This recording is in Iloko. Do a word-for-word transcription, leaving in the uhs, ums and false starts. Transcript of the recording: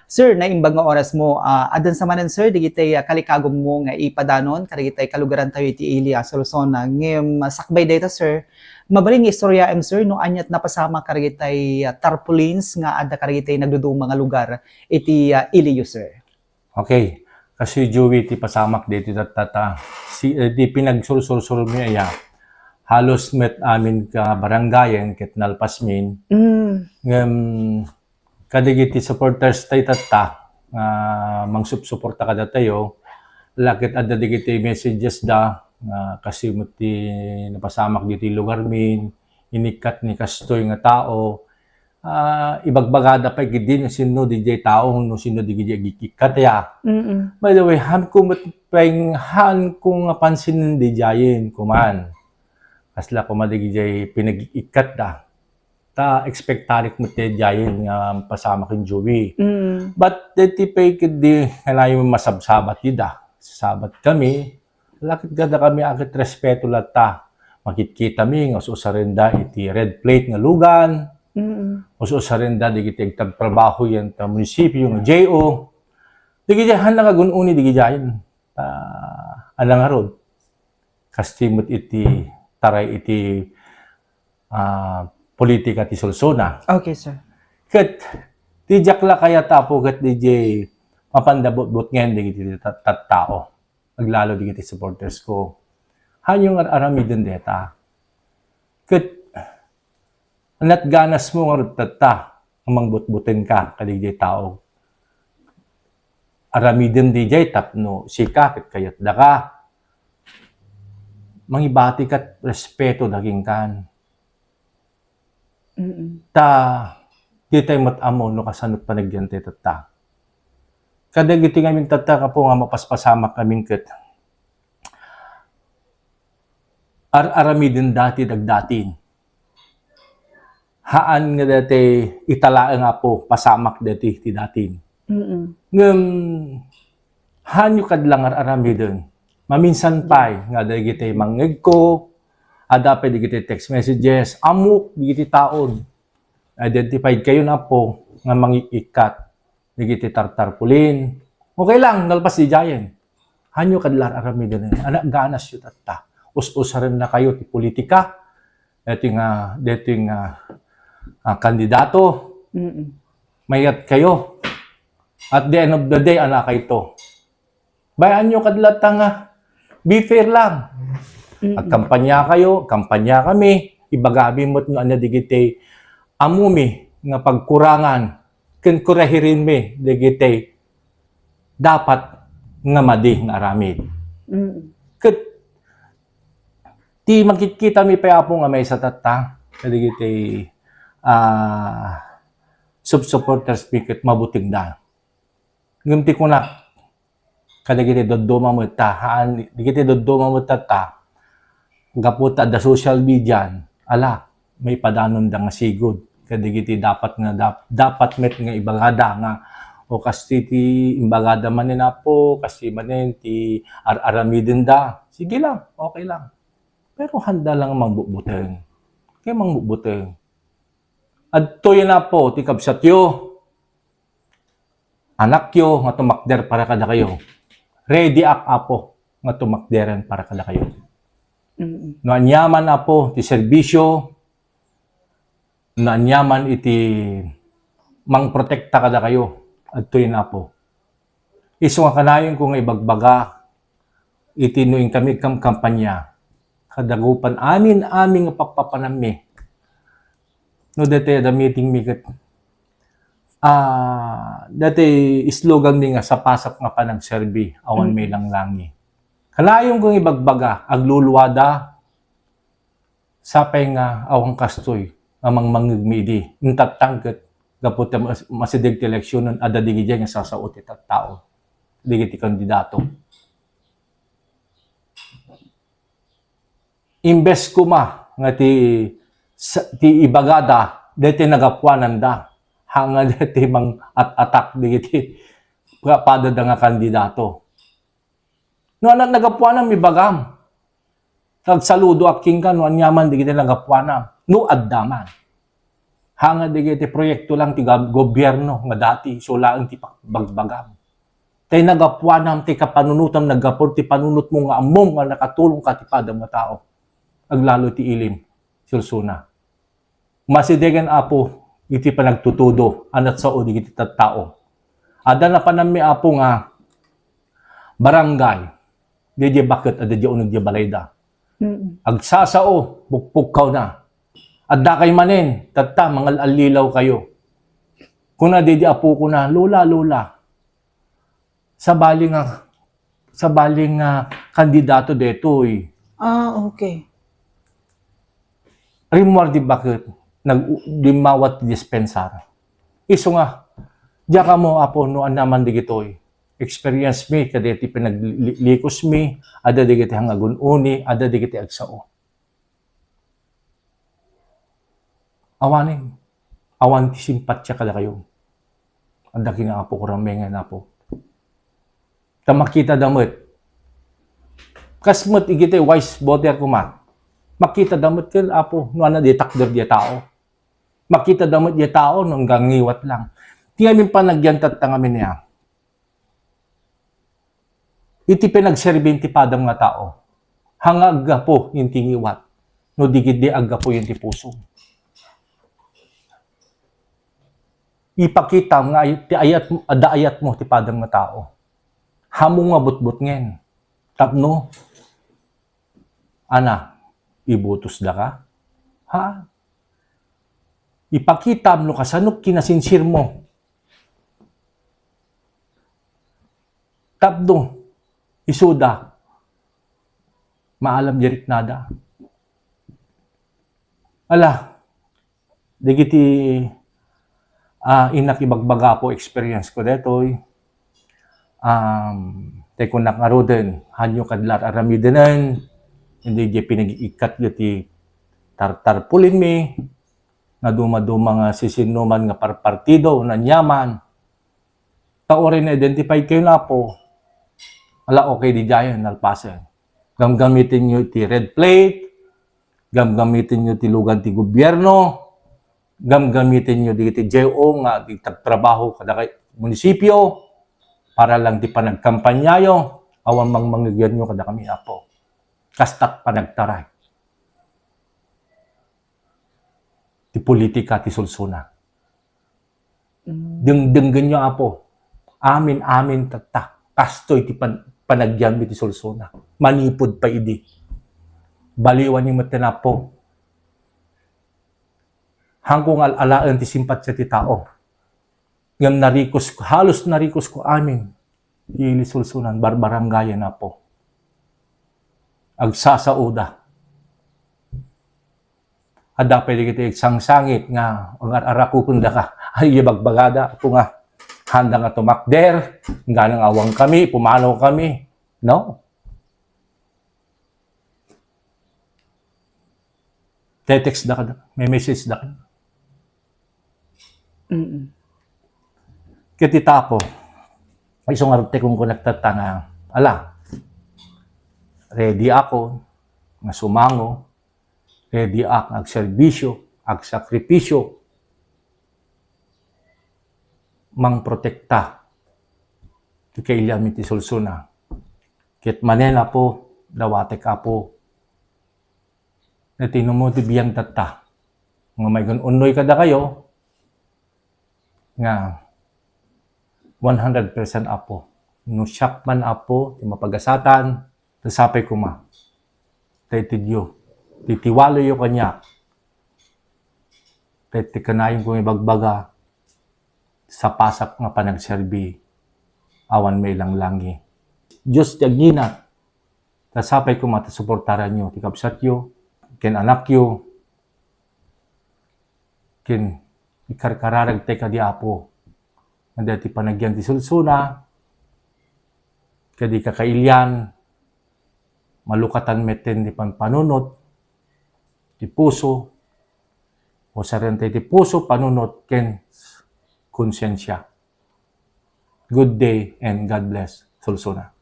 Sir, naimbag nga oras mo. Ah, addan sa manen, sir, digitay, ah, kalikagom mo nga ipadanon kadagitay kalugaran tayo iti Ili, ah, Sorsogon. Ngem, ah, sakbay dayta, sir, mabalin nga istoryaem, sir, no aniat napasamak kadagitay, ah, tarpaulins nga adda kadagitay nagduduma nga lugar iti, ah, Ili, sir. Okay. Kasi, Joey, ti pasamak daytoy tattata, si, eh, di pinagsursursurmi aya, halos met amin ka barangayen ket nalpasmin. Mm. Ngem, kadagiti supporters tayo tatta, nga mangsupsuporta kadatayo, la ket adda dagiti messages da, nga kasi met ti napasamak ditoy lugarmin, inikkat ni kastoy nga tao, ah, ibagbagada pay ketdi no sinno diay tao, no sinno diay ag-ikkat ya. Mm-mm. By the way, haan ko met pay, haan ko nga pansinen diayen, kuman. Kasla koma diay pinag-ikkat da. Ta expectarik met diayen nga pasamak ken Joey. Mm. But deti pay ketdi, kanayon masabsabat ida. Sabat kami, la ket adda kami a ket respeto latta. Makitkitami nga us-usaren da iti red plate nga lugan. Mm. Us-usaren da digiti agtagtrabaho idiay munisipio nga J O. Diay haan nga agun-oni diay, ah, ania ngarud. Kasta met iti taray iti, ah, politika ti Sorsogon. Okay, sir. Ket ti diak la kayat, Apo, ket diay mapanda butbutngen digiti tat-, tattao. Aglalo digiti supporters ko. Haanyo nga ar-aramiden dayta. Ket aniat ganasmo ngarud tatta nga mangbutbutengka kadagiti tao. Aramidem diay tapno sika ket kayatdaka. Mangibatika ti respetoda kenka. Mm-mm. Ta, ditayo met ammo no kasano ti panagyan tayo tatta. Kadagiti ngamin tatta, Apo, nga mapaspasamak ngamin ket ar-aramidenda ti dagdatin. Haan nga dayta italaeng, Apo, pasamak dayta ti datin. Mm-mm. Ngem, haanyo kadla nga ar-aramiden. Maminsan pay nga dagiti mangngegko, adda pay dagiti text messages, ammok dagiti taon. Identified kayo, Apo, nga mangik-ikkat dagiti tartarpaulin. Okay lang, nalpas diayen. Haanyo kadla ar-aramiden. Ania ganasyo tatta. Us-usarennakayo ti politika. Daytoy nga, daytoy nga, ah, kandidato. Mm-mm. Mayat kayo. At the end of the day, ania kayto. Bay-anyo kadlatta nga be fair lang. Mm-mm. Agkampanya kayo, kampanya kami, ibagami met no ania dagiti ammumi nga pagkurangan, ken kurahirenmi dagiti dapat nga madi nga aramid. Mm. Ket ti makitkitami pay, Apo, nga maysa tatta kadagiti, ah, sup-, supporters mi ket mabutengda. Ngem ti kunak, kadagiti dadduma met ta, haan, dagiti dadduma met ta, gapu ta adda social media, ala, maipadanonda nga sigud kadagiti dapat nga dap-, dapat met nga ibagada nga, o, kasta ti imbagada manen, Apo, kasta manen ti ar-aramidenda. Sige lang, okay lang. Pero haanda lang mangbutbuteng. Kaya mangbutbuteng. Adtoy, Apo, ti kabsatyo. Anakyo nga tumakder para kadakayo. Ready ak, Apo, nga tumakderen para kadakayo. Mm-mm. No aniaman, Apo, ti serbisyo, no aniaman iti mangprotekta kadakayo, adtoy, Apo. Isu nga kanayonko nga ibagbaga iti no inkami agkamkampanya, kadagupan amin-amin nga pappapanammi. No daytoy adda meeting mi ket, ah, daytoy slogan mi nga sapasap nga panagserbi, awan Mm. mailanglangi. Kanayonko nga ibagbaga, agluluada, sapay nga awan kastoy nga mangmangngegmi idi. Intattang ket gapu ta mas-, masideg ti eleksionen, adda digidiay nga sasao ti tattao, dagiti kandidato. Imbes koma nga ti, sa, ti ibagada, daytoy nagapuananda, haan nga daytoy mang-at-atak dagiti kapadada nga kandidato. No ania nagapuanam, ibagam. Agsaludoak kenka no aniaman dagiti nagapuanam, no adda man. Hanga dagiti proyekto lang ti gab-, gobierno nga dati, isu laeng ti pak-, bagbagam. Tay nagapuanam, tay kapanunotam, naggapu ti panunotmo nga ammom nga nakatulongka ti padam nga tao. Aglalo ti ilim, Solsona. Masidegen, Apo, iti panagtutudo, a nagsao dagiti tattao. Adda napananmi, Apo, nga barangay, diay baket, adda diay uneg diay balayda. Mm. Agsasao, pukpukkawna. Addakay manen, tatta, mangal-allilawkayo. Kuna diay apokona, "Lola, Lola, sabali nga, sabali nga kandidato detoy." Ah, okay. Rimmuar diay baket, nag-, limmawat ti dispensar. Isu nga, "Diak ammo, Apo, no ania man dagitoy. Experience mi, kadagiti pinagli-, likusmi, adda dagiti hangagun-uni, adda dagiti agsao." Awanen, awan ti simpatia kadakayo. Adda ken Apo, kuramengen, Apo. Ta makitada met. Kas met igiti wise voter koma. Makitada met ken Apo, no ania diay takder diay tao. Makitada met diay tao, no anggangiwat lang. Ti amin panagyan tatta ngamin ya. Iti panagserbi ti padam nga tao, hanga aggapu iti ngiwat, no di ketdi aggapu iti puso. Ipakitam nga ay-, ti ayat, adda ayatmo ti padam nga tao. Ammom nga butbutngen. Tapno, ana, ibutosdaka? Ha? Ipakitam no kasano kinasinsirmo. Tapno, isuda, maalam di riknada. Ala, dagiti, ah, innak ibagbaga, Apo, experience ko detoy. Um, tay kunak ngaruden, hanyo kadla aramidenen, iti diay pinag-ikkatyo ti tartarpulinmi, nga dumaduma nga sisinnuman nga parpartido, nanyaman. Ta uray na-identify kayo, Apo, ala, okay, diay nalpasen. Gamgamitenyo ti red plate, gamgamitenyo ti lugan ti gobierno, gamgamitenyo dagiti J O nga agtagtrabaho kadagiti munisipyo, para lang ti panagkampanyayo, awan mangmangegyanyo kadakami, Apo. Kastak panagtaray ti politika ti Solsona. Mm. Dengdenggenyo, Apo. Amin-amin tatta. Kastoy ti pan-, panagyanmi ti Solsona. Manipud pay idi. Baliwanyo metten, Apo. Haanko nga al-alaen ti simpatia ti tao. Ngem narikos, halos narikos ko amin. Ti ili Solsonan, barbarangayen, Apo. Agsasaoda. Adda pay dagiti agsangsangit nga agar-arakupendaka. Ay, ibagbagada, Apo, nga handa nga tumakder, ngana nga awan kami, pumanaw kami. No? Te-text da kada, me-message da kada. Mm. Ket ita, Apo, isu nga rugtekon ko nagtatanga, ala, ready ako nga sumango, ready ak nga agserbisyo, agsakripisyo, mangprotekta ti kailianmi ti Solsona. Ket manen, Apo, dawatek, Apo, nga tinummo ti biag tatta, nga maigun-unnoy kadakayo, nga one hundred percent Apo. No siak man, Apo, ti mapagasatan, ta sapay koma. Ta iti Dios, ti tiwalayo kaniak, ket ti kanayon kong ibagbaga, sapasak nga panagserbi, awan mailanglangi. Dios ti agina, ta sapay koma ta suportaranyo ti kabsatyo, ken anakyo, ken ikarkararagtay kadi, Apo, nga dayta ti panagyan ti Solsona, kadi kakailian, malukatan metten ti panpanunot, ti puso, o sarentay ti puso, panunot, ken konsensia. Good day and God bless, Solsona.